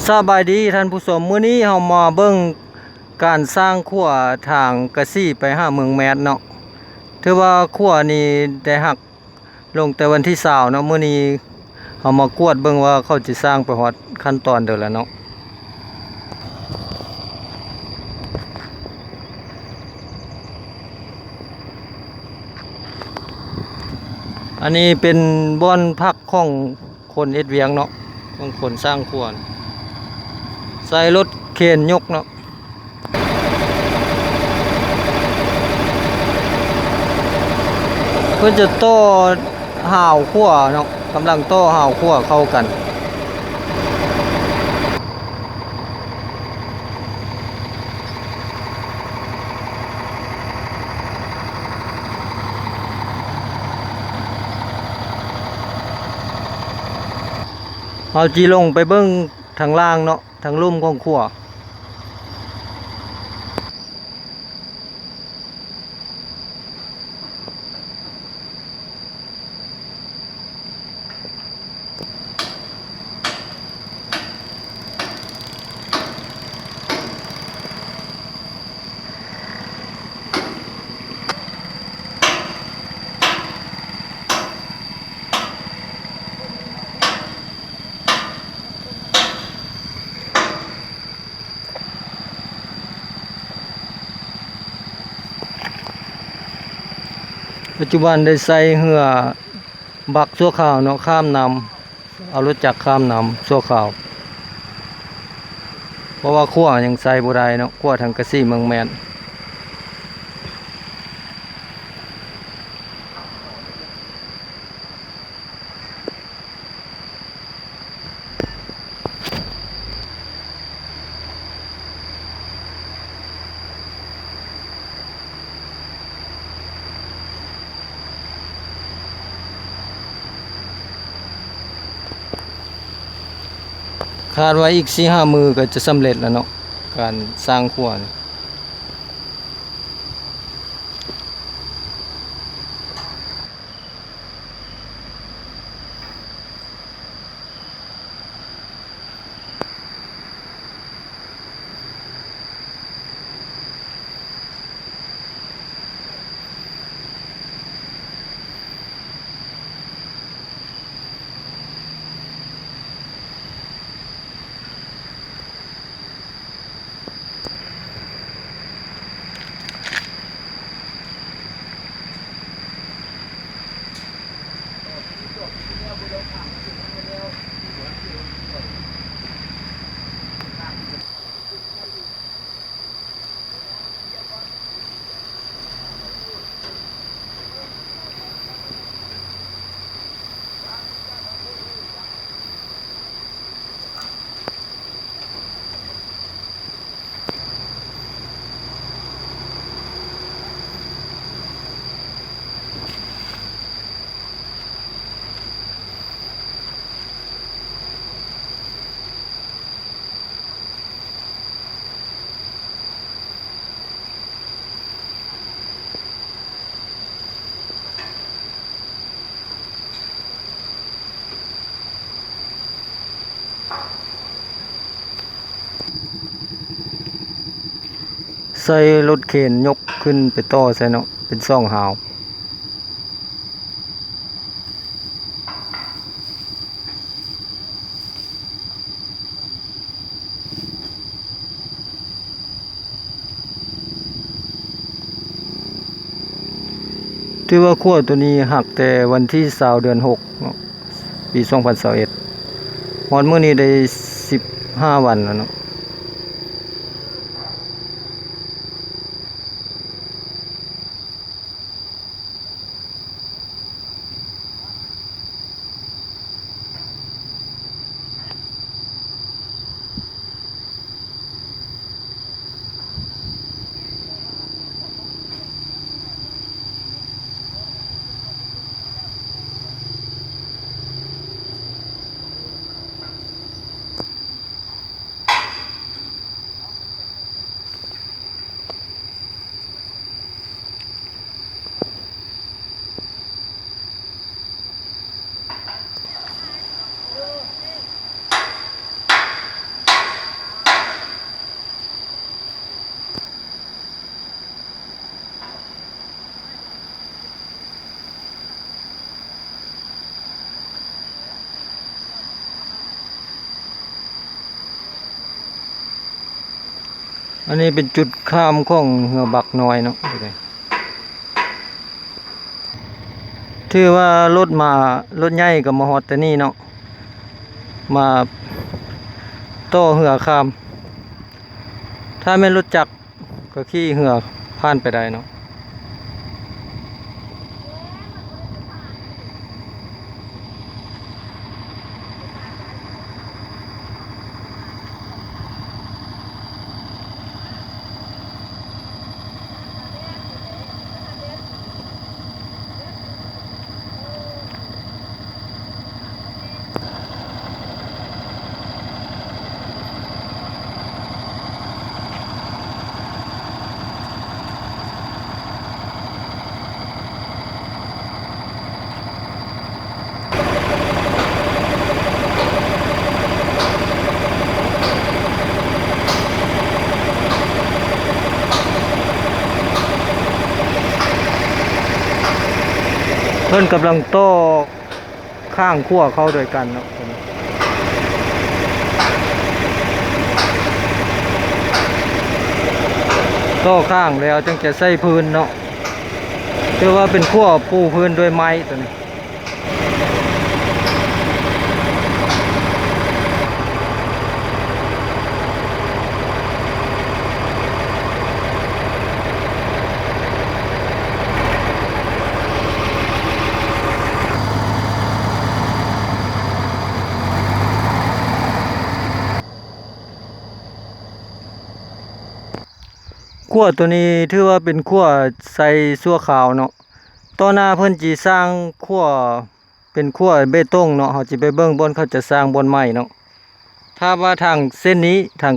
ສະບາຍດີທ່ານຜູ້ຊົມ, ມື້ນີ້ເຮົາມາເບິ່ງການສ້າງຂົວທາງກະສີໄປຫາເມືອງແມດເນາະ. ຖືວ່າຂົວນີ້ໄດ້ຫັກລົງແຕ່ວັນທີຊາວເນາະ. ມື້ນີ້ເຮົາມາກວດເບິ່ງວ່າເຂົາຊິສ້າງໄປຮອດຂັ້ນຕອນໃດແລ້ວເນາະ. ອັນນີ້ເປັນບ່ອນພັກຂອງຄົນເຮັດວຽກເນາະ, ຂອງຄົນສ້າງຂົວ, ໃຊ້ລົດເຄນຍົກເນາະ. ເພິ່ນຈະຕໍ່ຮາວຂົວເນາະ, ກຳລັງຕໍ່ຮາວຂົວເຂົ້າກັນ. ເຮົາຊິລົງໄປເບິ່ງທາງລ່າງເນາະ, ທາງລຸ່ມຂອງຂົວ. ປັດຈຸບັນໄດ້ໃຊ້ເຮືອບັກຊົ່ວຄາວເນາະ, ຂ້າມນ້ຳ, ເອົາລົດຈັກຂ້າມນ້ຳຊົ່ວຄາວ, ເພາະວ່າຂົວຍັງໃຊ້ບໍ່ໄດ້ເນາະ, ຂົວທາງກະສີເມືອງແມດ. ຄາດວ່າອີກສີ່ຫ້າມື້ກໍຈະສຳເລັດແລ້ວເນາະ ການສ້າງຂົວນີ້. ໃຊ້ລົດເຄນຍົກຂຶ້ນໄປຕໍ່ໃສ່ເນາະ ເປັນສອງຮາວ. ຖືວ່າຂົວໂຕນີ້ຫັກແຕ່ວັນທີຊາວ ເດືອນຫົກເນາະ ປີສອງພັນຊາວເອັດ ຮອດມື້ນີ້ໄດ້ສິບຫ້າວັນແລ້ວເນາະ. ເ ອັນນີ້ເປັນຈຸດຂ້າມຂອງເຮືອບັກນ້ອຍເນາະ. ຖືວ່າລົດມາ ລົດໃຫຍ່ກໍມາຮອດແຕ່ນີ້ເນາະ ມາຕໍ່ເຮືອຂ້າມ. ຖ້າແມ່ນລົດຈັກ ກໍຂີ່ເຮືອຜ່ານໄປໄດ້ເນາະ. ເພິ່ນກຳລັງຕໍ່ ຂ້າງຂົວເຂົ້າດ້ວຍກັນເນາະ. ຕໍ່ຂ້າງແລ້ວຈຶ່ງຈະໃສ່ພື້ນເນາະ. ຖືວ່າເປັນຂົວປູພື້ນດ້ວຍໄມ້ໂຕນີ້. ຂົວໂຕນີ້ຖືວ່າເປັນຂົວໃຊ້ຊົ່ວຄາວເນາະ. ຕໍ່ໜ້າເພິ່ນຊິສ້າງຂົວ ເປັນຂົວເບຕົງເນາະ. ເຮົາຊິໄປເບິ່ງບ່ອນເຂົາຈະສ້າງບ່ອນໃໝ່ເນາະ. ຖ້າວ່າທາງເສັ້ນນີ້ ທາງ